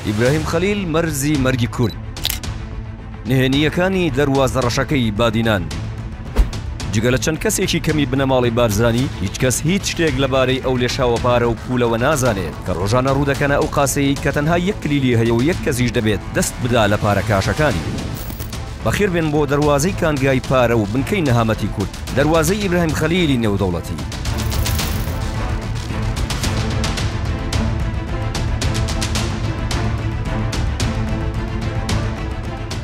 ئیبراهیم خەلیل مەرزی مەرگی کورد. نهێنییەکانی دەروازە ڕەشەکەی بادینان. جگە لە چەند کەسێکی کەمی بنەماڵەی بارزانی، هیچ کەس هیچ شتێک لەبارەی ئەو لێشاوە پارە و پوولەوە نازانێت کە ڕۆژانە ڕوودەکەنە ئەو قاسەی کە تەنها یەک کلیلی هەیە و یەک کەسیش دەبێت دەست بدا لە پارە کاشەکانی. بەخێربێن بۆ دەروازەی کانگای پارە و بنکەی نەهامەتی کورد، دەروازەی ئیبراهیم خەلیلی نێودەوڵەتی.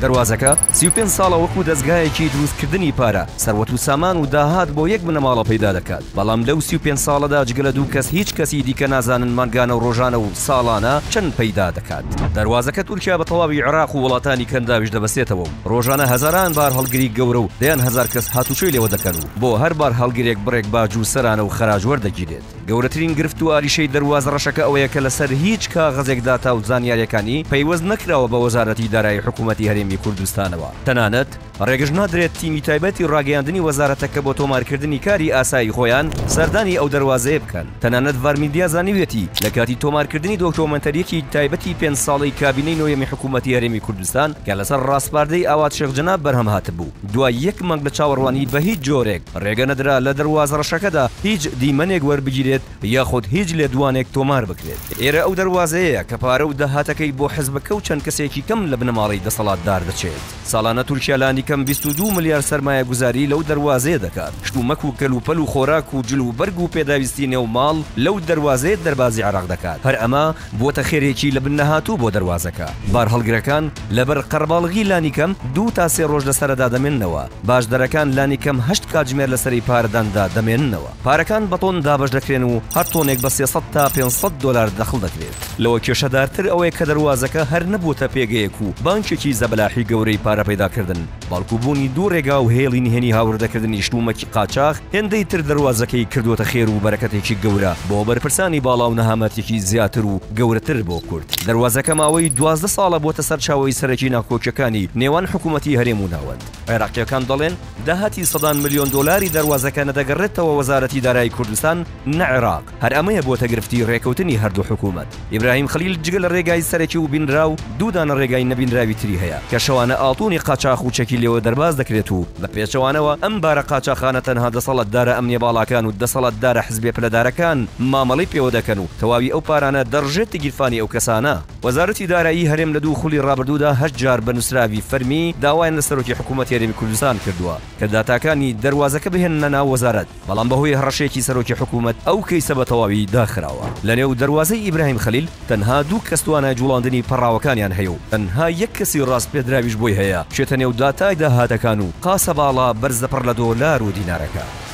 دەروازەکە 35 ساڵە وەکو دەزگایەکی دروستکردنی پارە، سەروەت و سامان و داهات بۆ یەک بنەماڵە پەیدا دەکات، بەڵام لەو 35 ساڵەدا جگە لە دوو کەس هیچ کەسی دیکە نازانن مانگانە و ڕۆژانە و ساڵانە چەند پەیدا دەکات. دەروازەکە تورکیا بە تەواوی عێراق و وڵاتانی کەنداویش دەبەستێتەوە و ڕۆژانە هەزاران بارهەڵگری گەورە و دەیان هەزار کەس هاتوچۆی لێوە دەکەن و بۆ هەر بارهەڵگرێک بڕێک باج و سەرانە و خەراج وەردەگیرێت. گەورەترین گرفت و ئاریشەی دەروازە ڕەشەکە ئەوەیە کە لەسەر هیچ کاغەزێک داتا و زانیارییەکانی پەیوەست نەکراوە بە وەزارەتی دارایی حکوومەتی هەرێمی کوردستانەوە، تەنانەت ڕێگەش نادرێت تیمی تایبەتی ڕاگەیاندنی وەزارەتەکە بۆ تۆمارکردنی کاری ئاسایی خۆیان سەردانی ئەو دەروازەیە بکەن. تەنانەت ڤار میدیا زانیویەتی لە کاتی تۆمارکردنی دۆکیۆمێنتەرییەکی تایبەتی پێنج ساڵەی کابینەی نۆیەمی حکوومەتی هەرێمی کوردستان کە لەسەر ڕاسپاردەی ئاوات شێخ جەناب بەرهەم هاتبوو، دوای یەک مانگ لە چاوەڕوانی بە هیچ جۆرێک ڕێگە نەدرا لە دەروازە ڕەشەکەدا هیچ دیمەنێک وەربگیرێت یاخود هیچ لێدوانێک تۆمار بکرێت. ئێرە ئەو دەروازەیەیە کە پارە و داهاتەکەی بۆ حزبەکە و چەند کەسێکی کەم لە بنەماڵەی دەسەڵاتدار دەچێت. ساڵانە تورکیا لانیکەم 22 ملیار سەرمایەگوزاری لەو دەروازەیە دەکات. شتومەک و کەلوپەل و خۆراک و جل و بەرگ و پێداویستی نێو ماڵ لەو دەروازەیە دەربازی عێراق دەکات. هەر ئەمە بووەتە خێرێکی لە بن نەهاتوو بۆ دەروازەکە. بارهەڵگرەکان لەبەر قەرەباڵغی لانیکەم دوو تا سێ ڕۆژ لە سەرەدا دەمێننەوە. باجدەرەکان لانیکەم هەشت کاتژمێر لە سەری پارەداندا دەمێننەوە. پارەکان بە تۆن دابەش دەکرێن و هەر تۆنێک بە 300 تا 500 دۆلار دەخڵ دەکرێت. لەوە کێشەدارتر ئەوەیە کە دەروازەکە هەر نەبووەتە پێگەیەک و بانکێکی زەبەلاحی گەورەی پارە پەیداکردن، بەڵکو بوونی دوو ڕێگا و هێڵی نهێنی هاوردەکردنی شتومەکی قاچاخ هێندەی تر دەروازەکەی کردووەتە خێر و بەرەکەتێکی گەورە بۆ بەرپرسانی باڵا و نەهامەتێکی زیاتر و گەورەتر بۆ کورد. دەروازەکە ماوەی 12 ساڵە بووەتە سەرچاوەی سەرەکی ناکۆکیەکانی نێوان حکوومەتی هەرێم و ناوەند. عێراقییەکان دەڵێن داهاتی سەدان ملیۆن دۆلاری دەروازەکە نە دەگەڕێتەوە وەزارەتی دارایی کوردستان نە عێراق، هەر ئەمەیە بۆتە گرفتی رێکەوتنی هەردوو حکوومەت. ئیبراهیم خەلیل جگە لە رێگای سەرەکی و بینراو، دوو دانە رێگای نەبینراوی تری هەیە کە شەوانە ئاڵتوونی قاچاخ و چەکی لێوە دەرباز دەکرێت و بە پێچەوانەوە ئەم بارە قاچاخانە تەنها دەسەڵاتدارە ئەمنیە باڵاکان و دەسەڵاتدارە حزبیە پلەدارەکان مامەڵەی پێوە دەکەن و تەواوی ئەو پارانە دەڕژێتە گیرفانی ئەو کەسانە. وەزارەتی دارایی هەرێم لە دوو خولی ڕابردوودا هەشت جار بە نووسراوی فەرمی داوایان لە سەرۆکی حکوومەتی هەرێمی کوردستان کردووە کە داتاکانی دەروازەکە بهێننە ناو وەزارەت، بەڵام بەهۆی هەڕەشەیەکی سەرۆکی حکوومەت ئەو کەیسە بە تەواوی داخراوە. لەنێو دەروازەی ئیبراهیم خەلیل تەنها دوو کەس توانای جوڵاندنی پەڕاوەکانیان هەیە و تەنها یەک کەسی ڕاسپێردراویش بۆی هەیە بچێتە نێو داتای داهاتەکان و قاسە باڵا بەرزە پڕ لە دۆلار و دینارەکە.